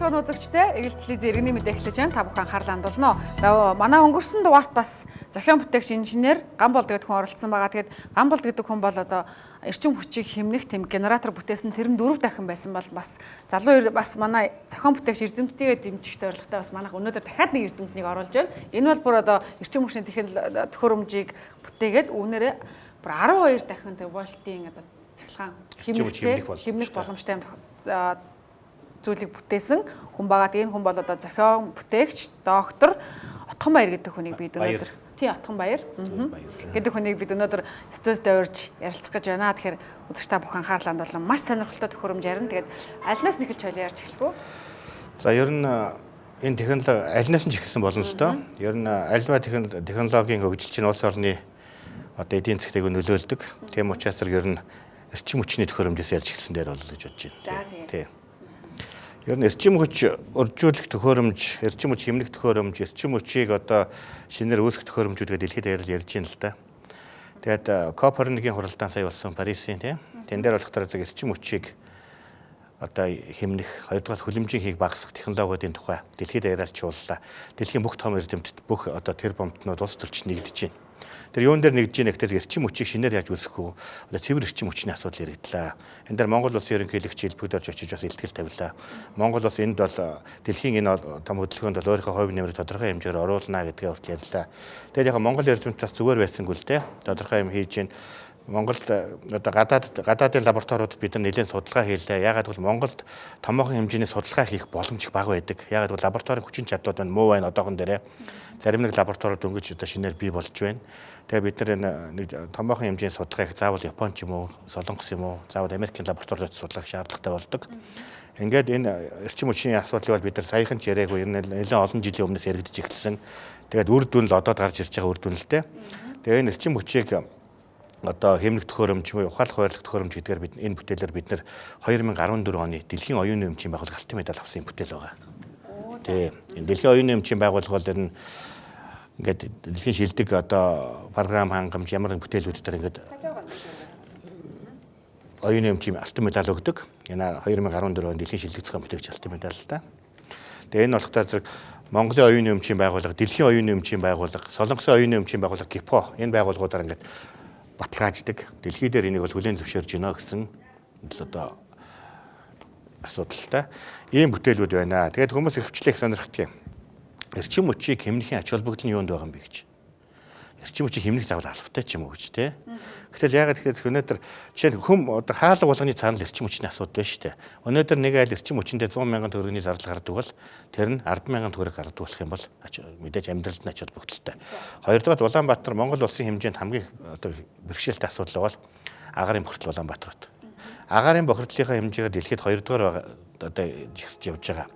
Байцгаана үзэгчдээ Эгэл телевизийн иргэний мэдээ эхлэж байна. Та бүхэн анхаарал хандуулна. За, манай өнгөрсөн дугаарт бас зохион бүтээгч инженер Гамболд гэдэг хүн оролцсон байгаа. Тэгээд Гамболд гэдэг хүн бол одоо эрчим хүчийг хэмнэх тэм генератор бүтээсэн, тэр нь 4 дахин байсан бол бас залуу бас манай зохион бүтээгч эрдэмтдийгээ дэмжих зорилготой бас манайх өнөөдөр дахиад нэг эрдэмтнийг оруулж байна. Энэ бол бүр одоо эрчим хүчний төхөөрөмжийг бүтээгээд үүнээрээ бүр 12 дахин тэр вольтын одоо цахилгаан хэмнэх боломжтой юм зүйлийг бүтээсэн хүн байгаа. Тэгээ энэ хүн бол одоо зохион бүтээгч, доктор Отгонбаяр гэдэг хүнийг бид өнөөдөр тий Отгонбаяр гэдэг хүнийг бид өнөөдөр студид урьж ярилцах гэж байна. Тэгэхээр үзэгч та бүхэн анхаарал хандуулан маш сонирхолтой төхөөрөмж ярина. Тэгээд альнаас нь эхэлж хоёлаа ярьж эхлэх үү? За, ер нь энэ технологи альнаас нь ч эхэлсэн болно л доо. Ер нь альва технологийн хөгжил чинь улс орны одоо эдийн засгийг нөлөөлдөг. Тийм учраас ер нь эрчим хүчний төхөөрөмжөөс ярьж эхэлсэн дээр бол гэж бодож байна. Тий. Ер нь эрчим хүч өржүүлэх төхөөрөмж, эрчим хүч хэмнэх төхөөрөмж, эрчим хүчийг одоо шинээр үүсгэх төхөөрөмжүүд гэдэг дэлхийд даяар ярьж байна л да. Тэгээд COP21-ийн хуралдаан сая болсон Парисын, тийм. Тэн дээр болохоор зөв эрчим хүчийг одоо хэмнэх, хоёрдугаар хөлөмжийн хийг багасгах технологиудын тухай дэлхийд даяараа чууллаа. Дэлхийн бүх том эрдэмтэд, бүх одоо тэр бомтнууд улс төрч нэгдэж байна. Тэр юун дээр нэгдэж байна гэхээр эрчим хүчийг шинээр яаж үүсгэх вэ? Одоо цэвэр эрчим хүчний асуудал яригдлаа. Энэ дээр Монгол улсын ерөнхийлөгч элбэгд орж очиж бас илтгэл тавилаа. Монгол улс энд бол дэлхийн энэ том хөдөлгөөнд бол өөрийнхөө хувь нэмрийг тодорхой хэмжээгээр оруулна гэдгээ хүртэл ярьлаа. Тэгээд яг Монгол эрдэмтэд бас зүгээр байсангүй л дээ. Тодорхой юм хийж байна. Монголд одоо гадаадын лабораториудад бид нар нэлээд судалгаа хийлээ. Яагаад гэвэл Монголд томоохон хэмжээний судалгаа хийх боломж их бага байдаг. Яагаад гэвэл лабораторийн хүчин чадлууд байна, муу байна одоохон дээрээ. Зарим нэг лабораториуд дөнгөж одоо шинээр бий болж байна. Тэгээ бид нар энэ нэг томоохон хэмжээний судалгаа их заавал Япон ч юм уу, Солонгос юм уу, заавал Америкийн лабораториуд судлах шаардлагатай болдог. Ингээд энэ эрчим хүчний асуудлыг бол бид нар саяхан ч яриаггүй, энэ нэлээд олон жилийн өмнөөс яригдж эхэлсэн. Тэгээд үр дүн л одоод гарч ирж байгаа үр дүн л дээ. Тэгээ энэ эрчим хүчийг одоо хэмнэх төхөөрөмж, ухаалх хуваарлах төхөөрөмж гэдгээр бид энэ бүтээлээр бид нэр 2014 оны Дэлхийн оюуны өмчийн байгууллага алтан медаль авсан бүтээл байгаа. Тий. Энэ Дэлхийн оюуны өмчийн байгууллага бол ер нь ингээд дэлхийн шилдэг одоо програм хангамж ямар нэг бүтээлүүд дээр ингээд оюуны өмчийн алтан медаль өгдөг. Энэ 2014 онд дэлхийн шилдэг зохион бүтээгч алтан медаль л да. Тэгээ энэ болохоор зэрэг Монголын оюуны өмчийн байгууллага, Дэлхийн оюуны өмчийн байгууллага, Солонгосын оюуны өмчийн байгууллага ГИПО энэ байгууллагуудаар ингээд баталгааждаг. Дэлхий дээр энийг бол хүлээн зөвшөөрж байна гэсэн л одоо асуудалтай. Ийм бүтээлүүд байна. Тэгээд хүмүүс их сонирхдаг юм. Эрчим хүчийг хэмнэхийн ач холбогдол нь юунд байгаа юм бэ гэж. Эрчим хүчийг хэмнэх заавал алфтай ч юм уу гэж, тэ. Гэтэл яагаад гэхээр өнөөдөр жишээ нь хүм одоо хаалга болгоны цаана л эрчим хүчний асуудал байна шүү дээ. Өнөөдөр нэг айл эрчим хүчиндээ 100 мянган төгрөгийн зардал гардаг бол тэр нь 10 мянган төгрөг гардаг болох юм бол мэдээж амьдралд нь ач холбогдолтой. Хоёрдугаар Улаанбаатар Монгол улсын хэмжээнд хамгийн одоо бэрхшээлтэй асуудал бол агаарын бохирдол Улаанбаатарт. Агаарын бохирдлынхаа хэмжээгээр дэлхийд хоёрдугаар одоо жигсэж явж байгаа.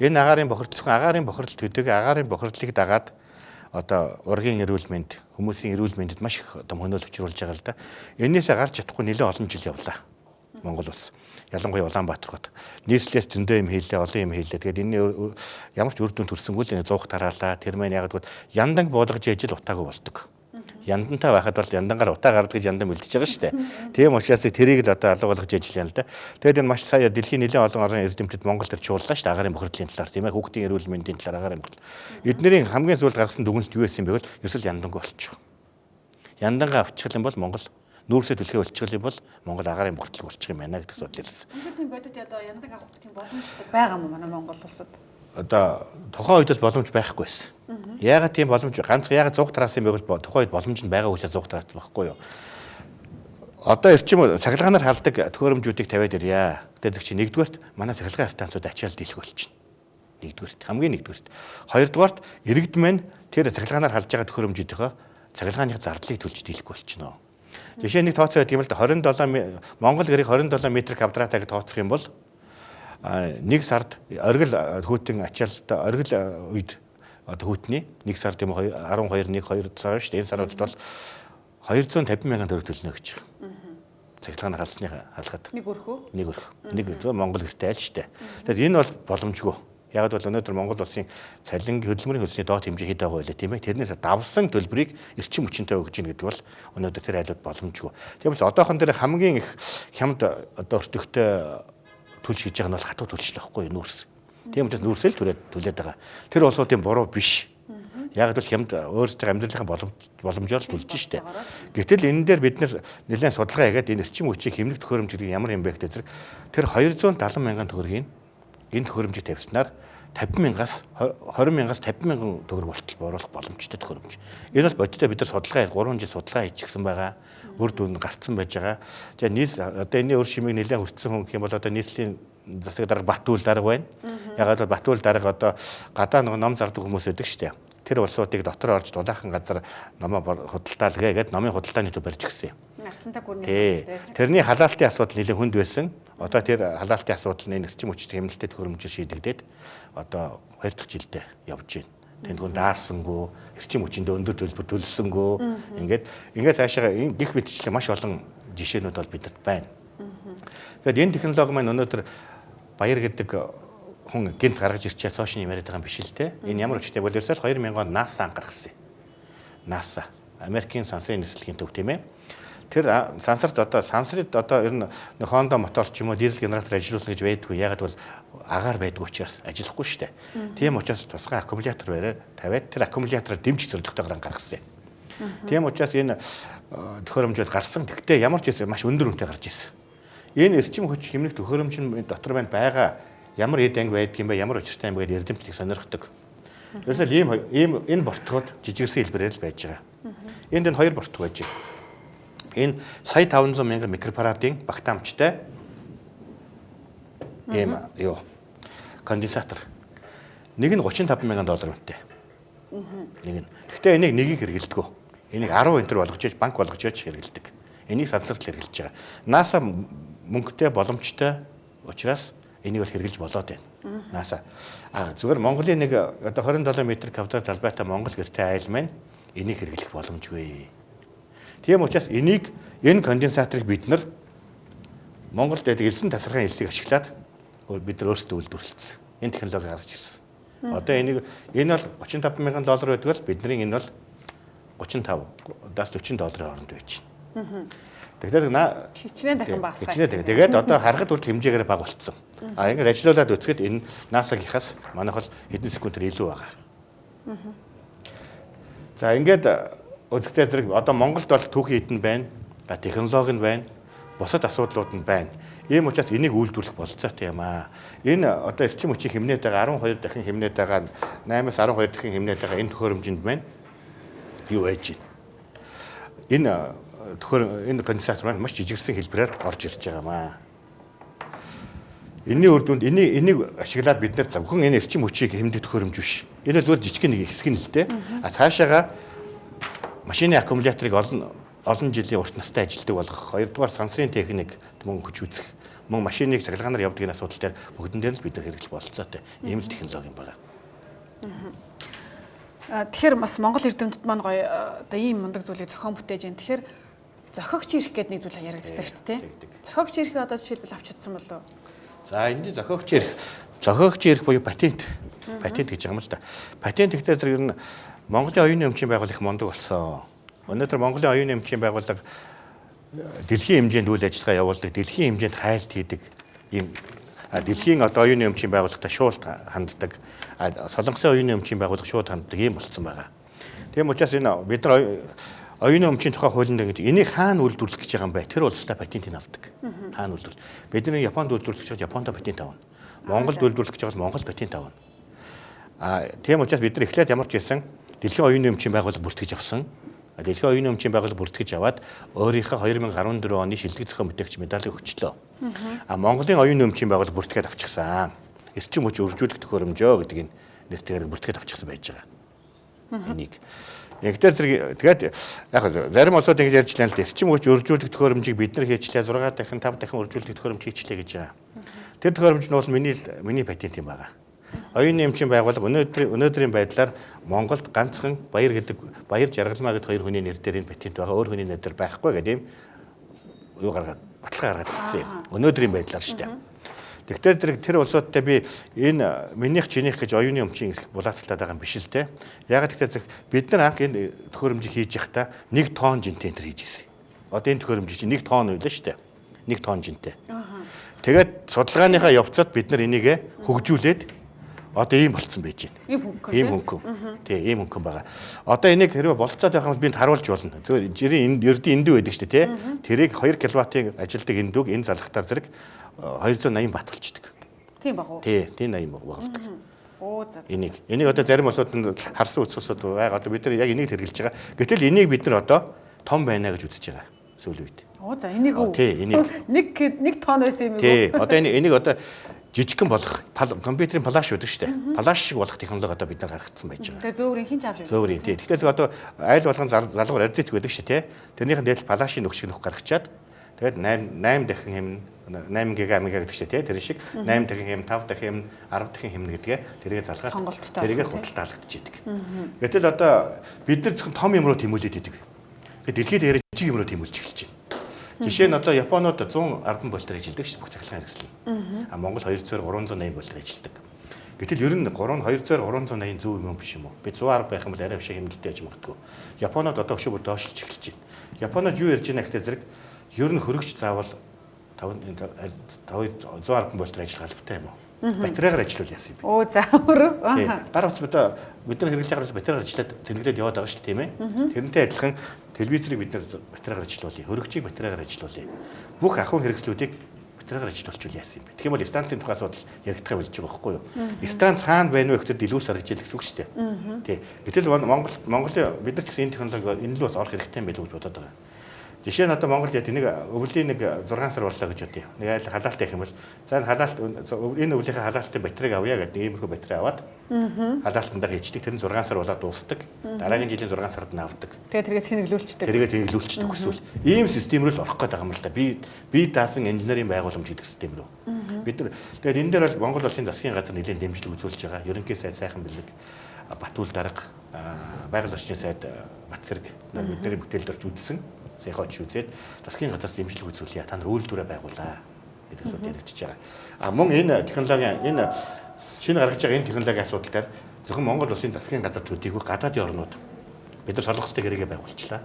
Энэ агаарын бохирдол зөвхөн агаарын бохирдол төдийгүй агаарын бохирдлыг дагаад одоо ургийн эрүүл мэнд, хүмүүсийн эрүүл мэндэд маш их том хөнөөл учруулж байгаа л да. Энээсээ гарч чадахгүй нэлээд олон жил явлаа. Монгол улс. Ялангуяа Улаанбаатар хот. Нийслэлээс зөндөө юм хийлээ, олон юм хийлээ. Тэгээд энэний ямар ч үр дүн төрсөнгүү л энэ 100 тараалаа. Тэр маань яг гэвэл янданг буулгаж ижил утаагүй болдог. Яндантай байхад бол яндангаар утаа гардаг гэж яндан бэлдэж байгаа шүү дээ. Тийм учраас тэрийг л одоо алга болгож ижил юм л да. Тэгээд энэ маш сая дэлхийн нэлээд олон орны эрдэмтэд Монгол дээр чууллаа шүү дээ. Агаарын бохирдлын талаар, тийм ээ, хүүхдийн эрүүл мэндийн талаар агаарын бохирдол. Эднэрийн хамгийн сүүлд гаргасан дүгнэлт юу байсан юм бэ гэвэл ерөөсөл яндангүй болчих. Яндангаа авчих юм бол Монгол нүүрсээ түлхээ болчих юм бол Монгол агаарын бохирдол болчих юм байна гэдэг асуудал ирсэн. Ингээд тийм бодит одоо яндан авах тийм боломж байгаа юм манай Монгол улсад? Одоо тухайн үед бол боломж байхгүй байсан. Яагаад тийм боломж ганц яагаад 100 тараасан юм бэ гэвэл тухайн үед боломж нь байгаа учраас 100 тараасан байхгүй юу? Одоо эрчим цахилгаанаар халдаг төхөөрөмжүүдийг тавиад ирье. Тэгээд чи нэгдүгээрт манай цахилгаан станцууд ачаал дийлэх болчихно. Нэгдүгээрт, хамгийн нэгдүгээрт. Хоёрдугаарт иргэд мань тэр цахилгаанаар халж байгаа төхөөрөмжүүдийнхөө цахилгааны зардлыг төлж дийлэхгүй болчихно. Жишээ нэг тооцоо байдаг юм л да, 27 Монгол гэрийг 27 метр квадратаар тооцох юм бол нэг сард оргил хүүтэн ачаалт оргил үед одоо хүүтний нэг сард юм 12 1 2 сар шүү дээ. Энэ сарууд бол 250 мянган төгрөг төлнө гэж байгаа. Цахилгаанаар халсны халахад. Нэг өрхөө? Нэг өрх. Нэг зөв Монгол гэртэй айл шүү дээ. Тэгэхээр энэ бол боломжгүй. Яг бол өнөөдөр Монгол улсын цалин хөдөлмөрийн хөлсний доод хэмжээ хэд байгаа вэ, тийм ээ. Тэрнээс давсан төлбөрийг эрчим хүчинтэй өгж ийн гэдэг бол өнөөдөр тэр айлууд боломжгүй. Тийм учраас одоохон дээр хамгийн их хямд одоо өртөгтэй төлж хийж байгаа нь бол хатуу төлж л байхгүй нүүрс. Тийм учраас нүүрсэл түлээд байгаа. Тэр улсуудын буруу биш. Яг л хямд өөрсдөө амьдралынхаа боломжоор л төлж штэ. Гэтэл энэ дээр бид нэлээд судалгаа хийгээд энэ эрчим хүчийг хэмнэх төхөөрөмж гэдэг ямар юм бэ гэдэг зэрэг тэр 270 мянган төгрөгийн энэ төхөөрөмжийг тавьснаар 50 мянгаас 20 мянгаас 50 мянган төгрөг болтол бууруулах боломжтой төхөөрөмж. Энэ бол бодиттой бид нар судалгаа 3 жил судалгаа хийчихсэн байгаа. Үр дүн гарцсан байж байгаа. За нийс одоо энэний өр шимийг нэлээд хүртсэн хүн гэх юм бол одоо нийслэлийн засаг дарга Батүл дарга байна. Ягаад бол Батүл дарга одоо гадаа нэг ном зардаг хүмүүс байдаг штэ. Тэр улсуудыг дотор орж дулаахан газар номоо худалдаалгээ гэдээ номын худалдааны төв барьж гисэн юм. Арслантай гүрний. Тэрний халаалтын асуудал нэлээд хүнд байсан. Одоо тэр халаалтын асуудал нь энэ эрчим хүчтэй хэмнэлттэй төхөөрөмжөөр шийдэгдээд одоо 2 дахь жилдээ явж байна. Тэнд хүн даарсангүй, эрчим хүчиндээ өндөр төлбөр төлсөнгөө ингээд цаашаа гих мэтчлээ маш олон жишээнүүд бол бидэнд байна. Тэгэхээр энэ технологи маань өнөөдөр Баяр гэдэг хүн гинт гаргаж ирчээ цоошин юм яриад байгаа юм биш л те. Энэ ямар хүчтэй бол ерөөсөө 2000 онд NASA гаргасан юм. NASA Америкийн сансрын нислэгийн төв тийм ээ. Тэр сансарт одоо сансрыг одоо ер нь Honda мотор ч юм уу дизель генератор ажиллуулна гэж байдгүй. Ягаад бол агаар байдгүй учраас ажиллахгүй шүү дээ. Тийм учраас тусгай аккумулятор бариад тавиад тэр аккумулятороор дэмжих зорилготойгоор гаргасан юм. Тийм учраас энэ төхөөрөмжүүд гарсан. Гэхдээ ямар ч байсан маш өндөр үнэтэй гарч ирсэн. Энэ эрчим хүч хэмнэх төхөөрөмж нь дотор байна байгаа ямар эд анги байдаг юм бэ, ямар учиртай юм бэ гэдээ эрдэмтдийг сонирхдаг. Ерөөсөө ийм энэ бортгод жижигэрсэн хэлбэрээр л байж байгаа. Энд энэ хоёр бортгоо байж байгаа. Энэ 1,500 мянган микрофарадын багтаамжтай ийм юу конденсатор. Нэг нь 35 мянган доллар үнэтэй. Нэг нь. Гэхдээ энийг нэгийг хэрэглэдэг. Энийг 10 энтер болгож иж банк болгож иж хэрэглэдэг. Энийг сансарт л хэрэглэж байгаа. NASA мөнгөтэй боломжтой учраас энийг бол хэрэглэж болоод байна. NASA. А зүгээр Монголын нэг одоо 27 м квадрат талбайтай Монгол гэртэй айл маань энийг хэрэглэх боломжгүй. Тийм учраас энийг энэ конденсаторыг бид нар Монголд байдаг элсэн тасархайн элсийг ашиглаад бид нар өөрсдөө үйлдвэрлэсэн. Энэ технологи гаргаж ирсэн. Одоо энийг энэ бол 35 мянган доллар байдаг бол бидний энэ бол 35-аас 40 долларын хооронд байж байна. Тэгэхээр хичнээн дахин багасгаа. Хичнээн. Тэгээд одоо харахад хүртэл хэмжээгээр бага болцсон. А ингээд ажиллуулад үзэхэд энэ NASA-гийнхаас манайх бол хэдэн секундээр илүү байгаа. За ингээд үзэхдээ зэрэг одоо Монголд бол түүхийн эд нь байна, технологи нь байна, бусад асуудлууд нь байна. Ийм учраас энийг үйлдвэрлэх бололцоотой юм аа. Энэ одоо эрчим хүчийг хэмнээд байгаа 12 дахин хэмнээд байгаа 8-аас 12 дахин хэмнээд байгаа энэ төхөөрөмжинд маань юу байж байна? Энэ төхөөр энэ конденсатор маань маш жижигсэн хэлбэрээр орж ирж байгаа маа. Энийн үр дүнд энийг ашиглаад бид нэр зөвхөн энэ эрчим хүчийг хэмнэх төхөөрөмж биш. Энэ зүгээр жижиг нэг хэсэг нь л дээ. А цаашаага машины аккумуляторыг олон жилийн урт настай ажилтдаг болгох. Хоёрдугаар сансрын техник мөн хүч үзэх. Мөн машиныг цахилгаанаар явдаг энэ асуудал дээр бүгдэн дээр л бид нар хэрэглэх бололцоотой. Ийм л технологи юм байна. Тэгэхээр бас Монгол эрдэмтэд маань гоё одоо ийм мундаг зүйлийг зохион бүтээж байна. Тэгэхээр зохиогч ирэх гэдэг нэг зүйл яригддаг шүү дээ. Зохиогч ирэхээ одоо жишээлбэл авч чадсан болов уу? За энэ зохиогч ирэх буюу патент. Патент гэж байгаа юм л да. Патент гэхээр зэрэг нь Монголын оюуны өмчийн байгууллага их мундаг болсон. Өнөөдөр Монголын оюуны өмчийн байгууллага дэлхийн хэмжээнд үйл ажиллагаа явуулдаг, дэлхийн хэмжээнд хайлт хийдэг ийм дэлхийн одоо оюуны өмчийн байгууллагатай шууд ханддаг, Солонгосын оюуны өмчийн байгууллага шууд ханддаг ийм болцсон байгаа. Тийм учраас энэ бид нар оюуны өмчийн тухай хуулинд ингэж энийг хаана үйлдвэрлэх гэж байгаа юм бэ? Тэр улстай патентыг авдаг. Хаана үйлдвэрлэх? Бидний Японд үйлдвэрлэх гэж байгаа Японд патент авна. Монголд үйлдвэрлэх гэж байгаа Монгол патент авна. А тийм учраас бид нар эхлээд ямар ч байсан дэлхийн оюуны өмчийн байгууллага бүртгэж авсан. Дэлхийн оюуны өмчийн байгууллага бүртгэж аваад өөрийнхөө 2014 оны шилдэг зохион бүтээгч медалийг өгчлөө. А Монголын оюуны өмчийн байгууллага бүртгээд авчихсан. Эрчим хүч өржүүлэх төхөөрөмжөө гэдэг энэ нэртэйгээр бүртгээд авчихсан байж байгаа. Энийг Ягдэр зэрэг тэгээд яг зарим улсууд ингэж ярьж лээ л эрчим хүч өржүүлэх төхөөрөмжийг бид нар хийчлээ 6 дахин 5 дахин өржүүлэх төхөөрөмж хийчлээ гэж байгаа. Тэр төхөөрөмж нь бол миний патент юм байна. Оюуны эмчийн байгууллага өнөөдрийн байдлаар Монголд ганцхан Баяр гэдэг Баяр Жаргалмаа гэдэг хоёр хүний нэр дээр энэ патент байгаа. Өөр хүний нэр дээр байхгүй гэдэг юм юу гаргаад баталгаа гаргаад ирсэн юм. Өнөөдрийн байдлаар шүү дээ. Тэгэхээр зэрэг тэр улсуудтай би энэ минийх чинийх гэж оюуны өмчийн эрх булаацалтаад байгаа юм биш л те. Ягаад гэвэл зэрэг бид нар анх энэ төхөөрөмжийг хийж явахдаа 1 тонн жинтэй энэ төр хийж ирсэн. Одоо энэ төхөөрөмж чинь 1 тонн байлаа шүү дээ. 1 тонн жинтэй. Тэгээд судалгааныхаа явцад бид нар энийг хөгжүүлээд Одоо ийм болцсон байж байна. Ийм хөнгөн. Тий, ийм хөнгөн байгаа. Одоо энийг хэрвээ болцоод байх юм бол би харуулж болно. Зөвхөн жирийн ердийн эндүү байдаг шүү дээ, тий. Тэрийг 2 кВт-ийн ажилдаг эндүүг энэ залхтаар зэрэг 280 бат болчдөг. Тийм баг уу? Тий, тийм 80 болдог. Оо за. Энийг одоо зарим улсууд нь харсан үзсүүд байгаа. Одоо бид нар яг энийг хэрэглэж байгаа. Гэтэл энийг бид нар одоо том байна гэж үзэж байгаа сүүлийн үед. Оо за, энийг үү? Тий, энийг. Нэг тонн байсан юм уу? Тий, одоо энийг одоо жижигхэн болох компьютерийн флаш байдаг шүү дээ. Флаш шиг болох технологи одоо бид нар гаргацсан байж байгаа. Тэгэхээр зөөврийн хин ч авч. Зөөврийн тий. Тэгэхээр зөв одоо айл болгон залгуур арзит байдаг шүү дээ, тий. Тэрнийхэн дээд флашийн нөх шиг нөх гаргачаад тэгээд 8 дахин хэмнэ 8 гига мега гэдэг шүү дээ, тий. Тэр шиг 8 дахин хэм, 5 дахин хэм, 10 дахин хэмнэ гэдгээ тэргээ залгаад тэргээ худалдаалагдаж идэг. Гэтэл одоо бид нар зөвхөн том юм руу тэмүүлээд идэг. Тэгэхээр дэлхийд дээр жижиг юм руу тэмүүлж эхэлж байна. Жишээ нь одоо Японууд 110 вольтоор ажилладаг шүү бүх цахилгаан хэрэгсэл. А Монгол 200 380 вольтоор ажилладаг. Гэтэл ер нь 200 380 зөв юм биш юм уу? Би 110 байх юм бол арай өшөө хэмнэлттэй яж магадгүй. Японууд одоо өшөө бүр доошлж эхэлж байна. Японууд юу ярьж байна гэхээр зэрэг ер нь хөрөгч заавал 110 вольтоор ажиллах албатай юм уу? Батарейгаар ажиллавал яасан юм бэ? Оо за өөрөө. Гар утас бид нар хэрэглэж байгаа батарейгаар ажиллаад цэнгэлээд яваад байгаа шүү дээ, тийм ээ. Тэрнтэй адилхан телевизорыг бид нар батарейгаар ажиллуулъя, хөрөгчийг батарейгаар ажиллуулъя. Бүх ахуйн хэрэгслүүдийг батарейгаар ажиллуулчихвал яасан юм бэ? Тэгэх юм бол станцын тухай асуудал яригдахаа болж байгаа байхгүй юу? Станц хаана байна вэ гэхээр дэлгүүр саргаж ил гэсэн үг шүү дээ. Тий. Гэтэл Монголын бид нар ч гэсэн энэ технологи энэ л бас орох хэрэгтэй юм байл гэж бодоод байгаа. Жишээ нь одоо Монголд яг нэг өвлийн нэг 6 сар боллоо гэж бодъё. Нэг айл халаалт явах юм бол за энэ халаалт энэ өвлийнхээ халаалтын батарейг авъя гэдэг иймэрхүү батарей аваад халаалтандаа хийждэг. Тэр нь 6 сар болоод дуустдаг. Дараагийн жилийн 6 сард нь авдаг. Тэгээ тэргээ цэнэглүүлчихдэг. Тэргээ цэнэглүүлчихдэг эсвэл ийм систем рүү л орох гээд байгаа юм л да. Би даасан инженерийн байгууламж гэдэг систем рүү. Бид нар тэгээд энэ дээр бол Монгол улсын засгийн газар нэлээд дэмжлэг үзүүлж байгаа. Ерөнхий сайд Сайхан Бэлэг, Батүл дарга, байгаль орчны сайд Батцэрэг бидний бүтээлд орж үзсэн. Сайхан очиж үзээд засгийн газраас дэмжлэг үзүүлье. Та нар үйлдвэрээ байгуулаа гэдэг асуудал яригдчихэж байгаа. А мөн энэ технологийн энэ шинэ гаргаж байгаа энэ технологийн асуудал дээр зөвхөн Монгол улсын засгийн газар төдийгүй гадаадын орнууд бид нар солонгостой гэрээгээ байгуулчлаа.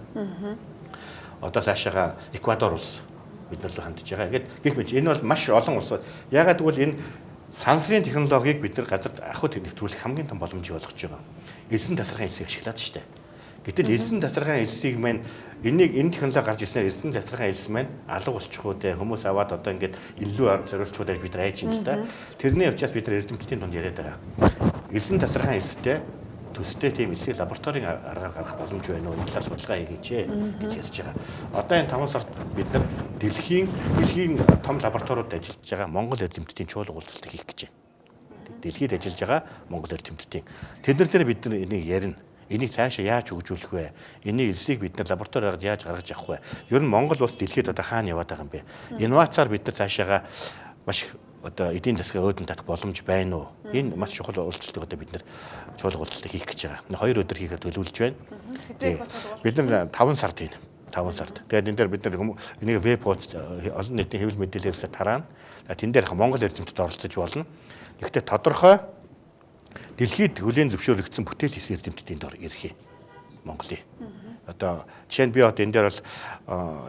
Одоо цаашаага Эквадор улс бид нар руу хандж байгаа. Ингээд гэх мэт энэ бол маш олон улсууд. Яагаад гэвэл энэ сансрын технологиг бид нар газарт ахуйд нэвтрүүлэх хамгийн том боломжийг олгож байгаа. Элсэн тасархайн элсийг ашиглаад штэ. Гэтэл элсэн тасархайн элсийг маань энийг энэ технологи гарч ирснээр элсэн тасархайн элс маань алга болчих уу те хүмүүс аваад одоо ингээд илүү зориулчих уу гэж бид нар айж юм л да. Тэрний учраас бид нар эрдэмтдийн дунд яриад байгаа. Элсэн тасархайн элстэй төстэй тийм элсийг лабораторийн аргаар гаргах боломж байна уу? Энэ талаар судалгаа хийгээч гэж ярьж байгаа. Одоо энэ 5 сард бид нар дэлхийн том лабораториуд ажиллаж байгаа Монгол эрдэмтдийн чуулга уулзалтыг хийх гэж байна. Дэлхийд ажиллаж байгаа Монгол эрдэмтдийн. Тэд нар дээр бид нар энийг ярина. Энийг цаашаа яаж хөгжүүлэх вэ? Энийг элсийг бид нар лабораториор яаж гаргаж авах вэ? Ер нь Монгол улс дэлхийд одоо хаана яваад байгаа юм бэ? Инновацаар бид нар цаашаага маш одоо эдийн засгийн өөдөн татах боломж байна уу? Энэ маш чухал уулзалтыг одоо бид нар чуулга уулзалтыг хийх гэж байгаа. 2 өдөр хийхээр төлөвлөж байна. Бид нар 5 сард хийнэ. 5 сард. Тэгээд энэ дээр бид нар энийг веб хуудас олон нийтийн хэвлэл мэдээлэлээс тараана. Тэн дээр Монгол эрдэмтэд оролцож болно. Гэхдээ тодорхой дэлхийд хүлээн зөвшөөрөгдсөн бүтээл хийсэн эрдэмтдийн дор ирэх юм. Монголын. Одоо жишээ нь би одоо энэ дээр бол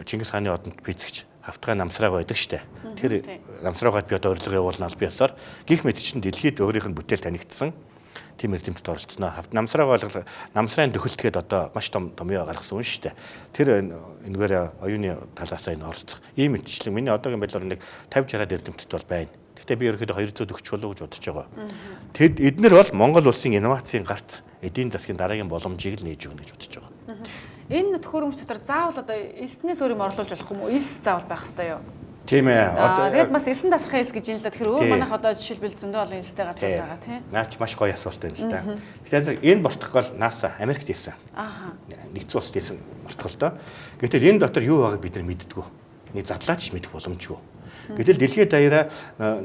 Чингис хааны одонд пицэгч хавтгай намсрааг байдаг штэ. Тэр намсраагаад би одоо урилга явуулна аль биесээр гих мэт чинь дэлхийд өөрийнх нь бүтээл танигдсан тийм эрдэмтэд оролцсноо. Намсрааг бол намсрын дөхөлтгээд одоо маш том томьёо гаргасан хүн штэ. Тэр энэгээр оюуны талаасаа энэ оролцох. Ийм мэтчлэн миний одоогийн байдлаар нэг 50 60 эрдэмтэд бол байна. Гэхдээ би ерөнхийдөө 240 болов гэж бодож байгаа. Тэд эднэр бол Монгол улсын инновацийн гарц эдийн засгийн дараагийн боломжийг л нээж өгнө гэж бодож байгаа. Энэ төхөөрөмж дотор заавал одоо элснээс өөр юм орлуулж болохгүй юм уу? Элс заавал байх хэрэгтэй юу? Тийм ээ. Одоо тэгээд бас элсэн тасархай элс гэж юм л да. Тэгэхээр өөр манайх одоо жишээлбэл зөндөө олон элстэй газар байгаа тийм. Наач маш гоё асуулт байна л да. Тэгэхээр энэ протокол NASA Америкт хийсэн. Аа. Нэгдсэн улсад хийсэн протокол доо. Гэтэл энэ дотор юу байгааг бид нар мэддэггүй. Нэг задлаач мэдэх боломжгүй. Гэтэл дэлхийд даяараа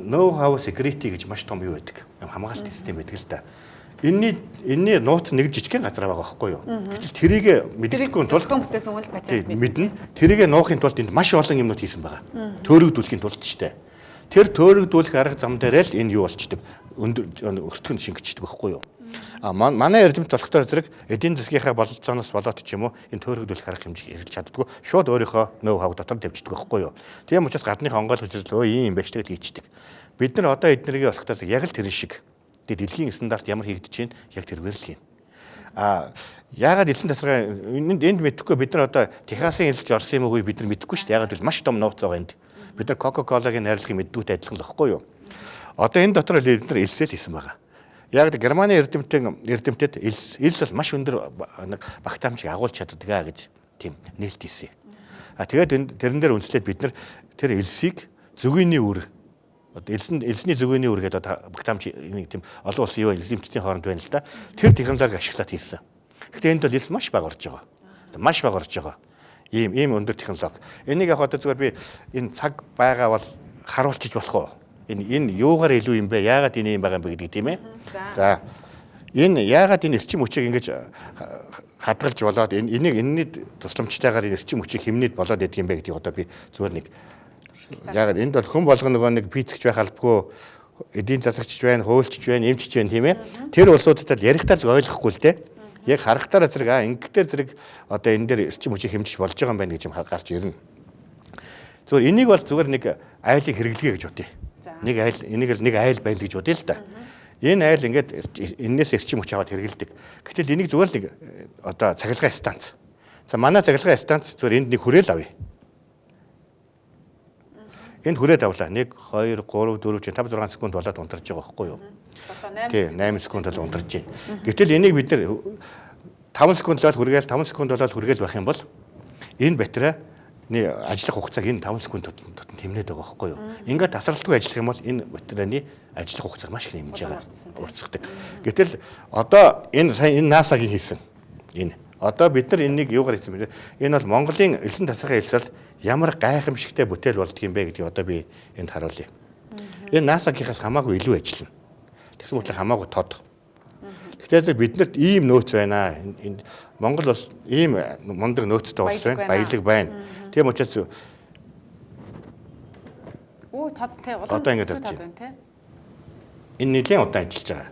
know how security гэж маш том юу байдаг. Хамгаалалт систем байдаг л да. Энийний нууц нэг жижигхэн газар байгаа байхгүй юу? Гэтэл тэрийг мэддэхгүй тулд мэднэ. Тэрийг нуухын тулд энд маш олон юмнууд хийсэн байгаа. Төөрөгдүүлэхийн тулд ч тэ. Тэр төөрөгдүүлэх арга зам дээр л энэ юу болчдөг? Өндөр өртгөн шингэждэг байхгүй юу? А манай эрдэмт болохоор зэрэг эдийн засгийнхаа бололцооноос болоод ч юм уу энэ төөрөгдүүлэх арга хэмжээ хэрэглэж чаддаггүй. Шууд өөрийнхөө нөө хав дотор тавьчихдаг байхгүй юу? Тийм учраас гадныхаа онгойлгож өө ийм юм байж тэгэл хийчдэг. Бид нар одоо эднэрийг болохоор яг л тэрэн шиг Тэгээ дэлхийн стандарт ямар хийгдэж байна? Яг тэргээр л хийнэ. А яагаад элсэн тасархай энд мэдэхгүй бид нар одоо Техасын элсэж орсон юм уу бид нар мэдэхгүй шүү дээ. Яагаад гэвэл маш том нууц байгаа энд. Бид нар Coca-Cola-гийн найрлагыг мэддэгтэй адилхан л багхгүй юу? Одоо энэ дотор бид нар элсэл хийсэн байгаа. Яг Германы эрдэмтэд элс бол маш өндөр нэг багтаамжийг агуулж чаддаг аа гэж тийм нээлт хийсэн. А тэгээд энэ тэрэн дээр үндэслээд бид нар тэр элсийг зөгийний үр одоо элсний зөгийний үр гэдэг одоо багтаамж нэг тийм олон улсын юу элемтийн хооронд байна л да. Тэр технологиг ашиглаад хийсэн. Гэхдээ энд бол элс маш бага орж байгаа. Маш бага орж байгаа. Ийм өндөр технологи. Энийг яг одоо зүгээр би энэ цаг байгаа бол харуулчих болох уу? Энэ юугаар илүү юм бэ? Яагаад энэ юм байгаа юм бэ гэдэг тийм ээ. За энэ яагаад энэ эрчим хүчийг ингэж хадгалж болоод энийг энэний тусламжтайгаар энэ эрчим хүчийг хэмнээд болоод идэх юм бэ гэдгийг одоо би зүгээр нэг яагаад энд бол хүн болгоно нөгөө нэг пиццэгч байх албагүй, эдийн засагч байна, хуульчч байна, эмчч байна тийм ээ. Тэр улсуудад ярихтаа зөв ойлгохгүй л дээ. Яг харахтаараа зэрэг ингэдээр зэрэг одоо энэ дээр эрчим хүчийг хэмжиж болж байгаа юм байна гэж юм гарч ирнэ. Зүгээр энийг бол зүгээр нэг айлыг хэрэглэе гэж бодъё. Нэг айл энийг л нэг айл байл гэж бодъё л да. Энэ айл ингээд энээс эрчим хүч аваад хэрэгэлдэг. Гэтэл энийг зүгээр л нэг одоо цахилгаан станц. За манай цахилгаан станц зүгээр энд нэг хүрээл авъя. Энд хүрээд авлаа. 1 2 3 4 5 6 секунд болоод унтарж байгаа байхгүй юу? Тий, 8 секунд бол унтарж байна. Гэтэл энийг бид нэр 5 секунд л хүргээл 5 секунд болоод хүргээл байх юм бол энэ батарей ажиллах хугацааг энэ 5 секунд дотор хэмнээд байгаа байхгүй юу? Ингээд тасралтгүй ажиллах юм бол энэ батарейны ажиллах хугацааг маш их нэмж байгаа. Уртсдаг. Гэтэл одоо энэ сая энэ NASA-гийн хийсэн. Энэ одоо бид нар энийг юугаар хийсэн бэ? Энэ бол Монголын элсэн тасархай элсэл ямар гайхамшигтай бүтээл болдго юм бэ гэдгийг одоо би энд харуулъя. Энэ NASA-гийнхаас хамаагүй илүү ажиллана. Тэгсэн мэт хамаагүй тод. Тэгэхээр биднэрт ийм нөөц байна. Энэ Монгол улс ийм мундаг нөөцтэй улс байна. Баялаг байна. Тийм учраас тод те улам одоо ингэж болж байна. Энэ нэлийн удаан ажиллаж байгаа.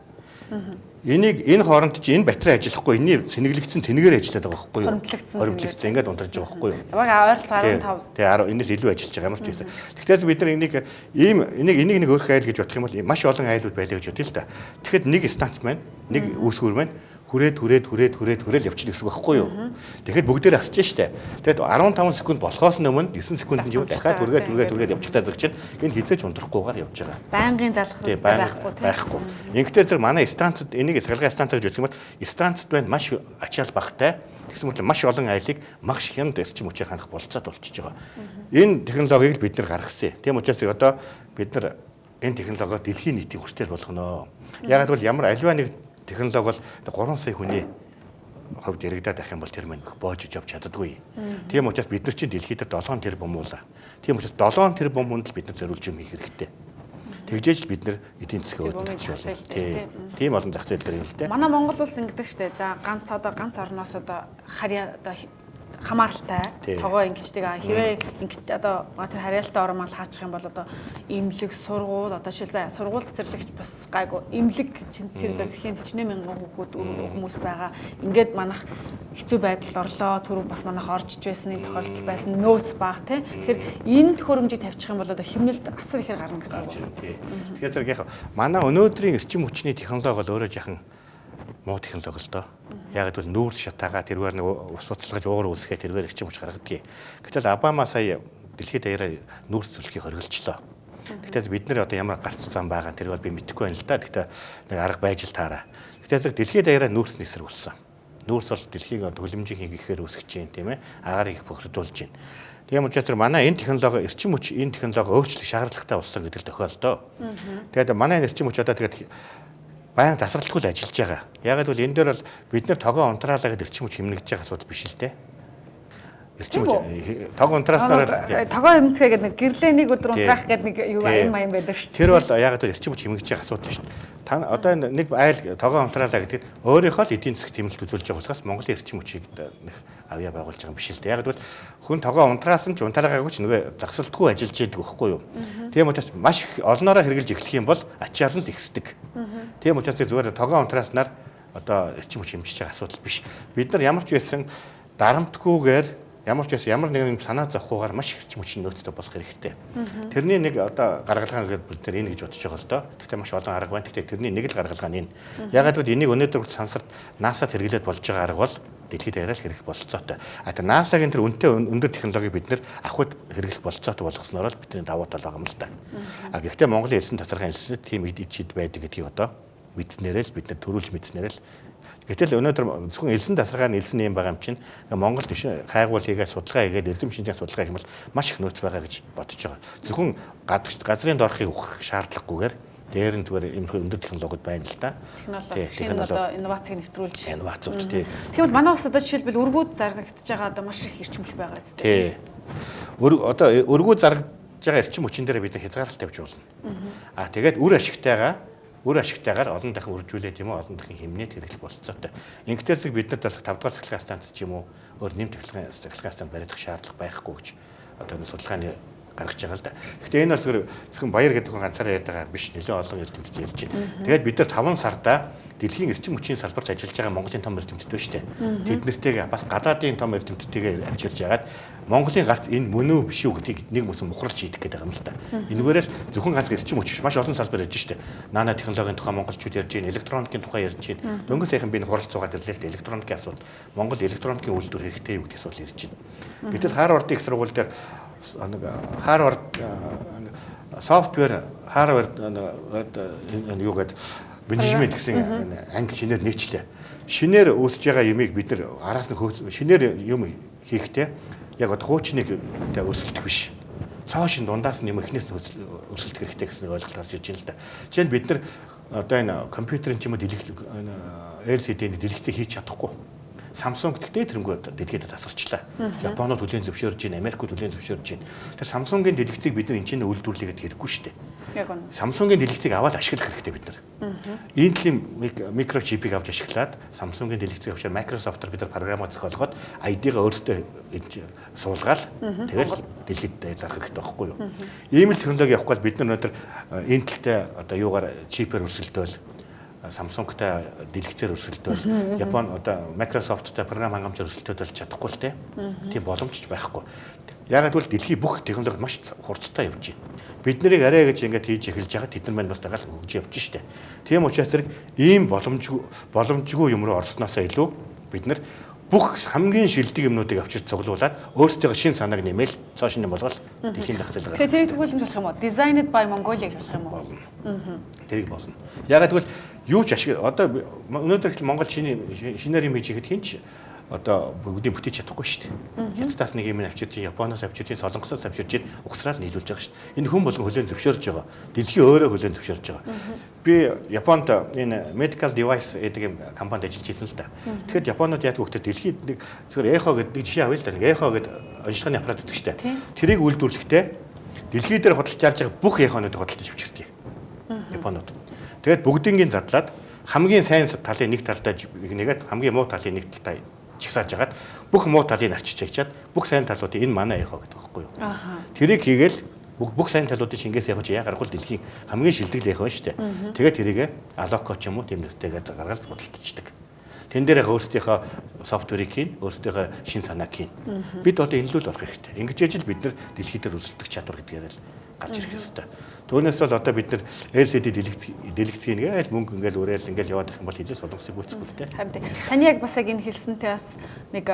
Энийг энэ хооронд чи энэ батарей ажиллахгүй, энэний сэнэглэгдсэн цэнэгээр ажиллаад байгаа байхгүй юу? Хоримтлагдсан ингээд унтарж байгаа байхгүй юу? Баг ойролцоогоор 15. Тий, 10 энэс илүү ажиллаж байгаа ямар ч байсан. Тэгэхээр бид нар энийг ийм энийг нэг өөрхөн айл гэж бодох юм бол маш олон айлууд байлаа гэж бодъё л да. Тэгэхэд нэг станц маань, нэг үүсгүүр маань хүрээд хүрээд хүрээд хүрээд хүрээл явчих гэсэн үг байхгүй юу? Тэгэхэд бүгдээр асч штэ. Тэгэхэд 15 секунд болохоос өмнө 9 секундэд юм дахиад хүргээд хүргээд хүргээд явчихтаа зэрэг чинь энэ хизээч унтрахгүйгээр явж байгаа. Байнгын залхрал байхгүй тийм. Байхгүй. Ингэхдээ зэрэг манай станцад энийг цахилгаан станц гэж үзэх юм бол станцад байна маш ачаал багтай. Тэгсэн мэт маш олон айлыг маш хямд эрчим хүчээр хангах болцоод болчихж байгаа. Энэ технологиг л бид нар гаргасан. Тийм учраас одоо бид нар энэ технологио дэлхийн нийтийн хүртэл болгоно. Яагаад гэвэл ямар аливаа нэг технологи бол 3 сая хүний хувьд яригадаад байх юм бол тэр мань боож явж чаддаггүй. Тийм учраас бид нар чинь дэлхийд 7 тэрбумуулаа. Тийм учраас 7 тэрбум хүнд л бид нар зориулж юм хийх хэрэгтэй. Тэгжээж л бид нар эдийн засгийн өөдөж болно. Тийм олон зах зээл дээр юм л дээ. Манай Монгол улс ингэдэг штэ. За ганц одоо ганц орноос одоо харьяа одоо хамааралтай тогоо ингэждэг. Хэрвээ ингэж одоо тэр харьяалтай орон мал хаачих юм бол одоо эмнэлэг, сургууль одоо шил за сургууль цэцэрлэгч бас гайгүй эмнэлэг чинь тэр бас ихэн 48 мянган хүүхэд хүмүүс байгаа. Ингээд манах хэцүү байдал орлоо. Түрүү бас манах оржиж байсан нэг тохиолдол байсан. Нөөц бага тий. Тэгэхээр энэ төхөөрөмжийг тавьчих юм бол одоо хэмнэлт асар ихээр гарна гэсэн үг. Тэгэхээр зэрэг яг манай өнөөдрийн эрчим хүчний технологи бол өөрөө жахан муу технологи л доо. Яг гэвэл нүүрс шатаагаа тэргээр нэг ус буцалгаж уур үүсгээ тэргээр эрчим хүч гаргадгийг. Гэтэл Обама сая дэлхийд даяараа нүүрс зүлхийг хоригдолчлоо. Гэтэл бид нар одоо ямар гарц зам байгаа тэр бол би мэдэхгүй байна л да. Гэхдээ нэг арга байж л таараа. Гэтэл дэлхийд даяараа нүүрс нисрэг болсон. Нүүрс бол дэлхийг одоо хөлөмжийн хийхээр үүсгэж чинь тийм ээ. Агаар их бохирдуулж байна. Тийм учраас манай энэ технологи эрчим хүч энэ технологи өөрчлөх шаардлагатай болсон гэдэг тохиолдоо. Тэгээд манай энэ эрчим хүч одоо тэгээд баян тасралтгүй л ажиллаж байгаа. Яг л энэ дээр бол бид нар тогоо унтраалаа гэдэг эрчим хүч хэмнэгдэж байгаа асуудал биш л дээ. Эрчим хүч тогоо унтрааснаар тогоо хэмцгээ гэдэг нэг гэрлээ нэг өдөр унтраах гэдэг нэг юу аян маян байдаг шүү дээ. Тэр бол яг л эрчим хүч хэмнэгдэж байгаа асуудал биш. Та одоо энэ нэг айл тогоо унтраалаа гэдэг өөрийнхөө л эдийн засгт хэмнэлт үзүүлж байгаа болохоос Монголын эрчим хүчийг нэг авьяа байгуулж байгаа юм биш л дээ. Яг л хүн тогоо унтраасан ч унтраагаагүй ч нөгөө загсалтгүй ажиллаж яадаг байхгүй юу. Тийм учраас маш их олноороо хэрэгжилж эхлэх юм бол ачаал нь л ихсдэг. Тийм учраас зүгээр тогоо унтрааснаар одоо эрчим хүч хэмжиж байгаа асуудал биш. Бид нар ямар ч байсан дарамтгүйгээр Ямар ч байсан ямар нэгэн санаа зовхгүйгээр маш их эрчим хүчин нөөцтэй болох хэрэгтэй. Тэрний нэг одоо гаргалгаа гэдэг бид нар энэ гэж бодож байгаа л доо. Гэхдээ маш олон арга байна. Гэхдээ тэрний нэг л гаргалгаа нь энэ. Ягаад гэвэл энийг өнөөдөр сансарт NASA-д хэрэглээд болж байгаа арга бол дэлхийд даяараа л хэрэглэх бололцоотой. А тэр NASA-гийн тэр үнэтэй өндөр технологиг бид нэр авахд хэрэглэх бололцоотой болгосноор л бидний давуу тал байгаа юм л да. А гэхдээ Монголын элсэн тасархайн элсэд тийм эд ичид байдаг гэдгийг одоо мэдснээрээ л бид нар төрүүлж мэдснээрээ л. Гэтэл өнөөдөр зөвхөн элсэн тасархай нь элсэн юм байгаа юм чинь Монголд хайгуул хийгээ судалгаа хийгээд эрдэм шинжийн судалгаа хийх юм бол маш их нөөц байгаа гэж бодож байгаа. Зөвхөн газрын доорхыг өгөх шаардлагагүйгээр дээр нь зүгээр иймэрхүү өндөр технологиуд байна л да. Технологи одоо инновацийг нэвтрүүлж. Инновациуд тий. Тэгвэл манай улс одоо жишээлбэл өргүүд зарагдаж байгаа одоо маш их эрчим хүч байгаа зү. Тий. Одоо өргүүд зарагдаж байгаа эрчим хүчин дээр бид хязгаарлалт тавьж болно. А тэгээд үр ашигтайгаар олон дахин үржүүлээд юм уу олон дахин хэмнээд хэрэглэх бололцоотой. Ингэхдээ зэрэг бид нар болох 5 дугаар цахилгаан станц ч юм уу өөр нэм цахилгаан станц барих шаардлага байхгүй гэж одоо энэ судалгааны гаргаж байгаа л да. Гэхдээ энэ бол зөвхөн зөвхөн Баяр гэдэг хүн ганцаараа яриад байгаа биш, нэлээд олон эрдэмтэд ярьж байна. Тэгээд бид нар 5 сарда дэлхийн эрчим хүчийн салбарт ажиллаж байгаа Монголын том эрдэмтэд байна шүү дээ. Тэд нартэйгээ бас гадаадын том эрдэмтдтэйгээ авчирж яагаад Монголын гарц энэ мөн үү биш үү гэдгийг нэг мөсөн мухралж хийдэг гэдэг юм л да. Энэгээр л зөвхөн ганц эрчим хүч маш олон салбар ярьж шүү дээ. Нано технологийн тухай монголчууд ярьж байна, электроникийн тухай ярьж байна. Дөнгөж саяхан би хурал цугаад ирлээ л дээ. Электроникийн асуудал, Монгол электроникийн үйлдвэр хэрэгтэй юу гэдэг асуудал ярьж байна. Гэтэл Харвардын их сургууль дээр нэг Харвард software Harvard юу гэдэг менежмент гэсэн анги шинээр нээчлээ. Шинээр үүсэж байгаа юмыг бид нар араас нь шинээр юм хийхдээ яг одоо хуучныг өрсөлдөх биш. Цоо шин дундаас нь юм эхнээс нь өрсөлдөх хэрэгтэй гэсэн ойлголт гарч ирж байна л да. Жишээ нь бид нар одоо энэ компьютерын ч юм уу LCD-ний дэлгэцийг хийж чадахгүй. Samsung гэхдээ тэрнгүү дэлхийд тасарчлаа. Японууд хүлээн зөвшөөрж байна, Америкууд хүлээн зөвшөөрж байна. Тэр Samsung-ийн дэлгэцийг бид нар энэ чинь үйлдвэрлэгээд хэрэггүй шүү дээ. Яг үнэ. Samsung-ийн дэлгэцийг аваад ашиглах хэрэгтэй бид нар. Intel-ийн микрочипийг авч ашиглаад Samsung-ийн дэлгэцийг авчаад Microsoft-оор бид нар програмаа зохиолгоод ID-гаа өөрсдөө суулгаад тэгэл дэлхийд зарах хэрэгтэй байхгүй юу? Ийм л технологи явахгүй бол бид нар өнөөдөр Intel-тэй одоо юугаар чипээр өрсөлдөөл Samsung-тай дэлгэцээр өрсөлдөөл, Япон одоо Microsoft-тай програм хангамжаар өрсөлдөөл чадахгүй л те. Тийм боломж ч байхгүй. Яагаад гэвэл дэлхийн бүх технологи маш хурдтай явж байна. Бид нарыг арай гэж ингээд хийж эхэлж байгаа тэд нар маань бас дагаал хөгжиж явж штэ. Тийм учраас зэрэг ийм боломжгүй юм руу орсноосоо илүү бид нар бүх хамгийн шилдэг юмнуудыг авчирч цуглуулад өөрсдийнхөө шин санааг нэмэл цоо шинэ болгол дэлхийн зах зээл гаргах. Тэгэхээр тэрийг тэгвэл болох юм уу? Designed by Mongolia гэж болох юм уу? Болно. Тэрийг болно. Яагаад гэвэл юу ч ашиг одоо өнөөдөр ихэл Монгол шинээр юм хийж ихэд хинч одоо бүгдийг бүтээж чадахгүй шүү дээ. Хятадаас нэг юм авчирч, Японоос авчирч, Солонгосоос авчирч угсраал нийлүүлж байгаа шүү дээ. Энэ хүн болгон хүлээн зөвшөөрж байгаа. Дэлхийн өөрөө хүлээн зөвшөөрж байгаа. Би Японд энэ medical device гэдэг юм компанид ажиллаж байсан л да. Тэгэхээр Японууд яадаг вэ гэхээр дэлхийд нэг зөвхөн эхо гэдэг нэг жишээ авъя л да. Нэг эхо гэдэг онцлогын аппарат гэдэг шүү дээ. Тэрийг үйлдвэрлэхдээ дэлхий дээр худалдаж байгаа бүх эхонуудыг худалдаж авчирдаг. Японууд. Тэгээд бүгднийг задлаад хамгийн сайн талын нэг талдаа нэгээд хамгийн муу талын нэг талдаа чигсааж хагаад бүх муу талыг арчиж чачаад бүх сайн талуудыг энэ манай эхо гэдэг байхгүй юу. Тэрийг хийгээл бүх сайн талуудыг шингээс эхо чи яа гарах вэ дэлхийн хамгийн шилдэг эхо шүү дээ. Тэгээд тэрийг алоко ч юм уу тийм нэртэйгээр гаргаад худалдаждаг. Тэн дээр өөрсдийнхөө софтверийг хийн, өөрсдийнхөө шин санааг хийн. Бид одоо энэ л орох хэрэгтэй. Ингэж ижил бид нар дэлхий дээр өрсөлдөх чадвар гэдгээр л гарч ирэх ёстой. Түүнээс бол одоо бид нар LCD дэлгэц ингээл мөнгө ингээл үрээл ингээл яваад их юм бол хизээ Солонгосыг гүйцэхгүй л дээ. Харин таны яг бас яг энэ хэлсэнтэй бас нэг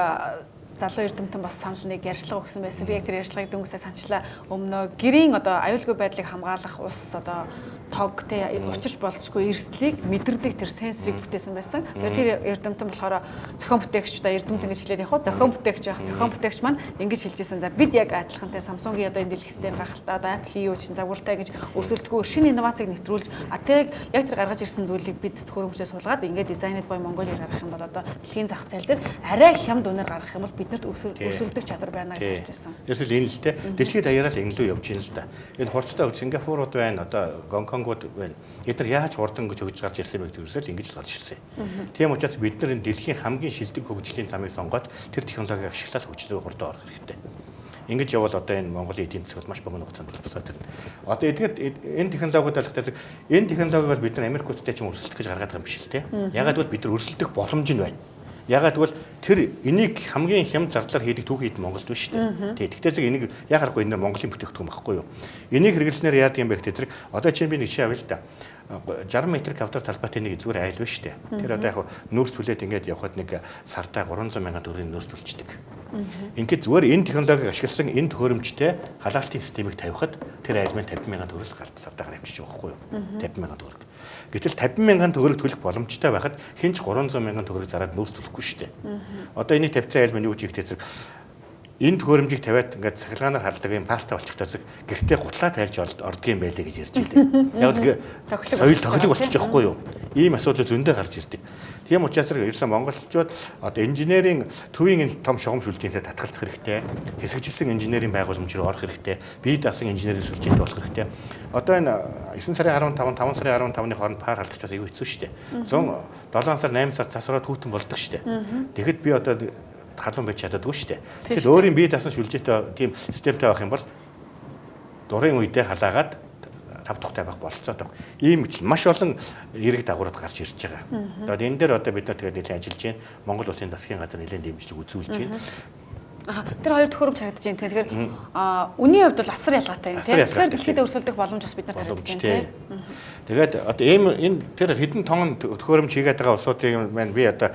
залуу эрдэмтэн бас санал нэг ярьцлага өгсөн байсан. Би яг тэр ярьцлагыг дөнгөсөө санчлаа. Өмнөө гэрийн одоо аюулгүй байдлыг хамгаалах ус одоо тог тэ учирч болцгүй эрсдлийг мэдэрдэг тэр сенсорыг бүтээсэн байсан. Тэр эрдэмтэн болохоор зохион бүтээгч одоо эрдэмтэн гэж хэлээд яг хөө зохион бүтээгч байх. Зохион бүтээгч маань ингэж хэлжсэн. За бид яг адилхантай Samsung-ийн одоо энэ дэлгэцтэй гайхалтай одоо Apple-ийн юу чинь загвартай гэж өрсөлдөхгүй шинэ инновацийг нэвтрүүлж а тэр яг тэр гаргаж ирсэн зүйлийг бид төхөөрөмжөө суулгаад ингээд Designed by Mongolia гаргах юм бол одоо дэлхийн зах зээл дээр арай хямд үнээр гаргах юм бол биднэрт өрсөлдөх чадвар байна гэж хэлж байсан. Ерөөсөл энэ л те дэлхийд даяараа л энэ лүү явж байна л да. Энэ хурдтай Сингапурууд байна, одоо Гонконгууд байна. Эд нар яаж хурдан гэж хөгжиж гарч ирсэн бэ гэдэг ерөөсөл ингэж л гарч ирсэн. Тийм учраас бид нар энэ дэлхийн хамгийн шилдэг хөгжлийн замыг сонгоод тэр технологиг ашиглаад хөгжлөөр хурдан орох хэрэгтэй. Ингэж явбал одоо энэ Монголын эдийн засаг маш богино хугацаанд буцаад ирнэ. Одоо эдгээр энэ технологиуд болохтой энэ технологиг бол бид нар Америкуудтай ч юм өрсөлдөх гэж гаргаад байгаа юм биш л те. Ягаад гэвэл бид нар өрсөлдөх боломж нь байна. Ягаад гэвэл тэр энийг хамгийн хямд зардлаар хийдэг түүхий эд Монголд биш шүү дээ. Тий. Тэгтээ зэрэг энийг яхахгүй энэ Монголын бүтээгдэхүүн байхгүй юу? Энийг хэрэглэснээр яадаг юм бэ гэхээр зэрэг одоо чинь би нэг жишээ авъя л да. 60 м квадрат талбайтай нэг зүгээр айл биш шүү дээ. Тэр одоо яг нүүрс түлээд ингээд явхад нэг сардаа 300 мянган төгрөгийн нүүрс түлчдэг. Ингээд зүгээр энэ технологиг ашигласан энэ төхөөрөмжтэй халаалтын системийг тавихад тэр айл маань 50 мянган төгрөг галт сардаагаар авчиж байгаа байхгүй юу? 50 мянган төгрөг. Гэтэл 50 мянган төгрөг төлөх боломжтой байхад хэн ч 300 мянган төгрөг зараад нүүрс төлөхгүй шүү дээ. Одоо энийг тавьсан айл маань юу гэж хийх зэрэг энэ төхөөрөмжийг тавиад ингээд цахилгаанаар халдаг юм партай болчихтой зэрэг гэртээ гутлаа тайлж ордог юм байлээ гэж ярьж илээ. Яг л соёл тохилог болчих жоохгүй юу? Ийм асуудал зөндөө гарч ирдэг. Тийм учраас ерөөсөн монголчууд одоо инженерийн төвийн энэ том шугам шүлжээсээ татгалзах хэрэгтэй. Хэсэгжилсэн инженерийн байгууламж руу орох хэрэгтэй. Бие даасан инженерийн сүлжээтэй болох хэрэгтэй. Одоо энэ 9 сарын 15, 5 сарын 15-ны хооронд пар халдах бас аюу хэцүү шүү дээ. 107 сар 8 сар цас ороод хүүтэн болдог шүү дээ. Тэгэхэд би одоо халуун байж чаддаггүй шүү дээ. Тэгэхээр өөрийн бие даасан сүлжээтэй тийм системтэй байх юм бол дурын үедээ халаагаад тав тухтай байх болцоод байх. Ийм ч маш олон эрэг дагаврууд гарч ирж байгаа. Одоо энэ дээр одоо бид нар тэгээд нэлээд ажиллаж байна. Монгол Улсын засгийн газар нэлээд дэмжлэг үзүүлж байна. Тэр хоёр төхөөрөмж харагдаж байна. Тэгэхээр үнийн хувьд бол асар ялгаатай юм тийм. Тэгэхээр дэлхийд өрсөлдөх боломж бас бид нарт харагдаж байна тийм. Тэгээд одоо ийм энэ тэр хэдэн тонн төхөөрөмж хийгээд байгаа улсуудын маань би одоо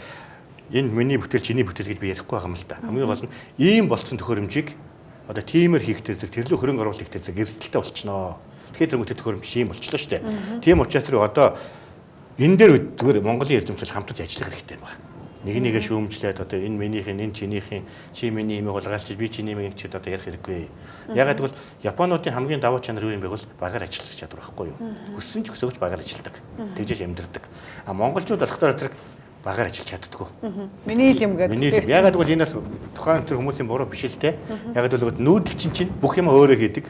энэ миний бүтээл чиний бүтээл гэж би ярихгүй байгаа юм л да. Хамгийн гол нь ийм болцсон төхөөрөмжийг одоо тиймэр хийх тэр зэрэг тэрлүү хөрөнгө оруулалт хийх тэр зэрэг эрсдэлтэй болчихноо. Тэгэхээр тэрнгүүтээ төхөөрөмж ийм болчлоо шүү дээ. Тийм учраас одоо энэ дээр зүгээр Монголын эрдэмтдэл хамтарч ажиллах хэрэгтэй юм байна. Нэг нэгэ шүүмжлээд одоо энэ минийх нь энэ чинийх нь чи миний имийг хулгайлчих би чиний имийг чид одоо ярих хэрэггүй. Ягаад гэвэл Японуудын хамгийн давуу чанар юу юм бэ гэвэл багаар ажиллах чадвар байхгүй юу? Хүссэн ч хүсээгүй ч багаар ажилладаг. Тэгжээж амьдардаг. А монголчууд болохоор зэрэг багаар ажиллаж чаддаггүй. Миний л юм гэдэг. Миний л юм. Ягаад гэвэл энэ бас тухайн тэр хүмүүсийн буруу биш л те. Ягаад гэвэл нүүдэл чинь бүх юм өөрөө хийдэг.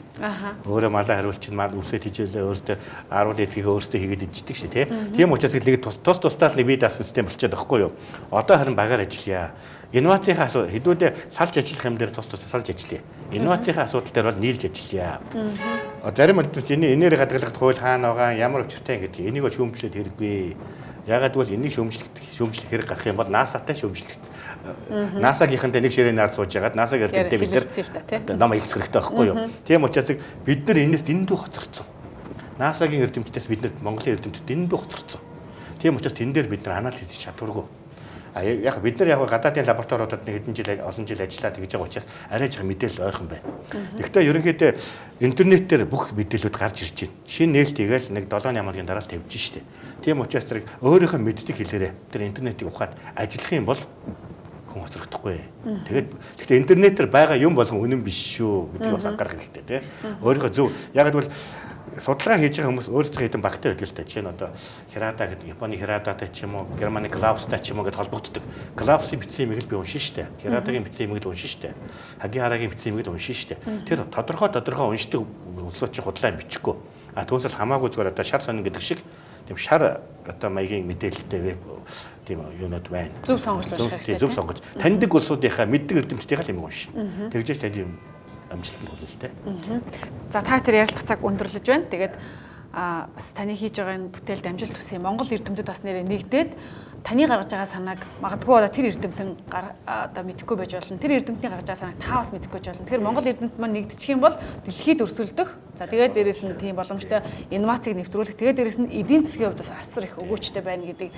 Өөрөө малаа хариулчин мал үсээ тижээлээ өөртөө аруул эзгийг өөртөө хийгээд иждэг шээ те. Тийм учраас нэг тус тусдаа л нэг бие даасан систем болчиход байхгүй юу? Одоо харин багаар ажиллая. Инновацийнхаа асуудал хэдүүдээ салж ажиллах юм дээр тус тус салж ажиллая. Инновацийнхаа асуудал дээр бол нийлж ажиллая. Зарим энэ энээр хадгалахад хууль хаана байгаа, ямар учиртай гэдгийг энийг шүүмжлээд хэрэггүй. Ягаад гэвэл энийг шүүмжлэх хэрэг гарах юм бол NASA-тай шүүмжлэх. NASA-гийнхантай нэг ширээний ард сууж байгаад NASA-г эрдэмтдээ бид нар ном хэлцэх хэрэгтэй байхгүй юу? Тийм учраас бид нар энэс дэндүү хоцорсон. NASA-гийн эрдэмтдээс бид нар Монголын эрдэмтдээ дэндүү хоцорсон. Тийм учраас тэн дээр бид нар анализ хийж чадваргүй. А яг бид нар яг гадаадын лабораториудад нэг хэдэн жил олон жил ажиллаад тэгж байгаа учраас арай жих мэдээлэл ойрхон байна. Гэхдээ ерөнхийдөө интернет дээр бүх мэдээлэлүүд гарч ирж байна. Шинэ нээлт хийгээл нэг 7 8 хоногийн дараа л тавьж штэ. Тийм учраас зэрэг өөрийнхөө мэддэг хэлээрээ тэр интернетийг ухаад ажиллах юм бол хүн хоцрогдохгүй. Тэгээд гэхдээ интернетээр байгаа юм болгон үнэн биш шүү гэдгийг бас анхаарах хэрэгтэй тий. Өөрийнхөө зөв яг гэвэл судалгаа хийж байгаа хүмүүс өөрсдөө хэдэн багтай байдаг л та. Жишээ нь одоо Хирада гэдэг Японы Хирадатай ч юм уу, Германы Клаустай ч юм уу гэдээ холбогддог. Клаусын бичсэн юмыг л би уншин штэ. Хирадагийн бичсэн юмыг л уншин штэ. Хагихарагийн бичсэн юмыг л уншин штэ. Тэр тодорхой уншдаг улсууд чи худлаа бичихгүй. А түүнээс л хамаагүй зүгээр одоо шар сонин гэдэг шиг тийм шар одоо маягийн мэдээлэлтэй веб тийм юунод байна. Зөв сонгож унших хэрэгтэй. Зөв сонгож. Таньдаг улсуудынхаа мэддэг эрдэмтдийнхаа юм унш. Тэгжээж танд юм амжилтанд хүрнэ л дээ. За та тэр ярилцах цаг өндөрлөж байна. Тэгээд бас таны хийж байгаа энэ бүтээлд амжилт хүсье. Монгол эрдэмтэд бас нэрээ нэгдээд таны гаргаж байгаа санааг магадгүй одоо тэр эрдэмтэн одоо мэдэхгүй байж болно. Тэр эрдэмтний гаргаж байгаа санааг та бас мэдэхгүй байж болно. Тэгэхээр Монгол эрдэмт маань нэгдчих юм бол дэлхийд өрсөлдөх. За тэгээд дээрэс нь тийм боломжтой инновацийг нэвтрүүлэх. Тэгээд дээрэс нь эдийн засгийн хувьд бас асар их өгөөчтэй байна гэдэг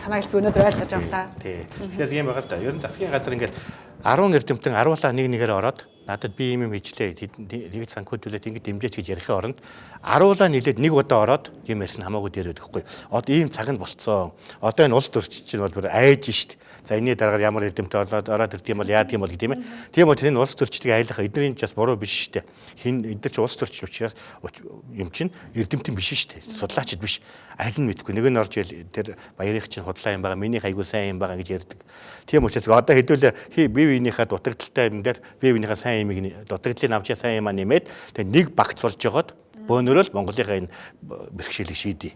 санааг л би өнөөдөр ойлгож авлаа. Тий. Тэгэхээр юм байгаа л да. Ер нь засгийн газар ингээд 10 эрдэмтэн 10-уулаа нэг нэгээр ороод надад би ийм юм хийжлээ, тэгж санхүүжүүлээд ингэж дэмжээч гэж ярихын оронд 10-уулаа нийлээд нэг удаа ороод юм ярьсан хамаагүй дээр байдаг хгүй. Одоо ийм цаг нь болцсон. Одоо энэ улс төрч чинь бол бүр айж шít. За энэний дараагаар ямар эрдэмтэн болоод ороод ирд юм бол яад юм бол гэдэг юм ээ. Тийм учраас энэ улс төрчдийг айлах эдний ч бас буруу биш шít. Хин эдгээр чи улс төрч учраас юм чинь эрдэмтэн биш шít. Судлаачд биш. Аль нь мэдгүй. Нэг нь орж ил тэр баярынх чинь худлаа юм байгаа, минийх айгуу сайн юм байгаа гэж ярьдаг. Тийм учраас одоо хэдүүлээ бие биенийхээ дутагдaltaй юм дээр бие биенийхээ сайн юмыг дутагдлын авч сайн юмаа нэмээд тэгээ нэг багц болж жогоод бөөнөрөө л Монголынхаа энэ бэрхшээлийг шийдье.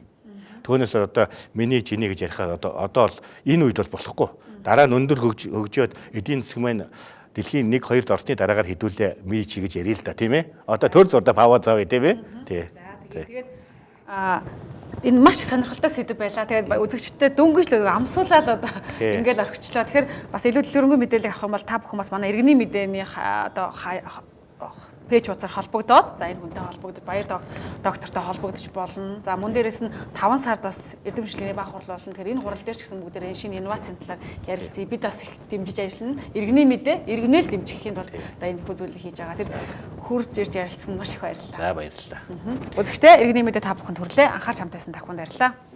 Түүнээс одоо миний чиний гэж ярихаар одоо бол энэ үед бол болохгүй. Дараа нь өндөр хөгжөөд эдийн засаг маань дэлхийн 1 2-д орсны дараагаар хэдүүлээ ми чи гэж ярил л да тийм ээ. Одоо төр зурдаа пава зав тийм ээ. Тий. Тэгээд Энэ маш их сонирхолтой сэдэв байлаа. Тэгээд үзэгчдэд дөнгөж л амсуулаад одоо ингээл орхичлоо. Тэгэхээр бас илүү дэлгэрэнгүй мэдээлэл авах юм бол та бүхэн бас манай иргэний мэдээний одоо page хуудасаар холбогдоод, за, энэ хүнтэй холбогдож, Баяр доктортой холбогдож болно. За, мөн дээрээс нь 5 сард бас эрдэм шинжилгээний бага хурал болно. Тэгэхээр энэ хурал дээр ч гэсэн бүгдээрээ шинэ инновацийн талаар ярилцъя. Бид бас их дэмжиж ажиллана. Иргэний мэдээ иргэнээр дэмжихийн тулд одоо энэ хүү зүйлийг хийж байгаа. Тэр хурж ирж ярилцсан маш их баярлалаа. За, баярлалаа. Үзэгчдээ, иргэний мэдээ та бүхэнд хүрлээ. Анхаарч хамтайсан та бүхэнд баярлалаа.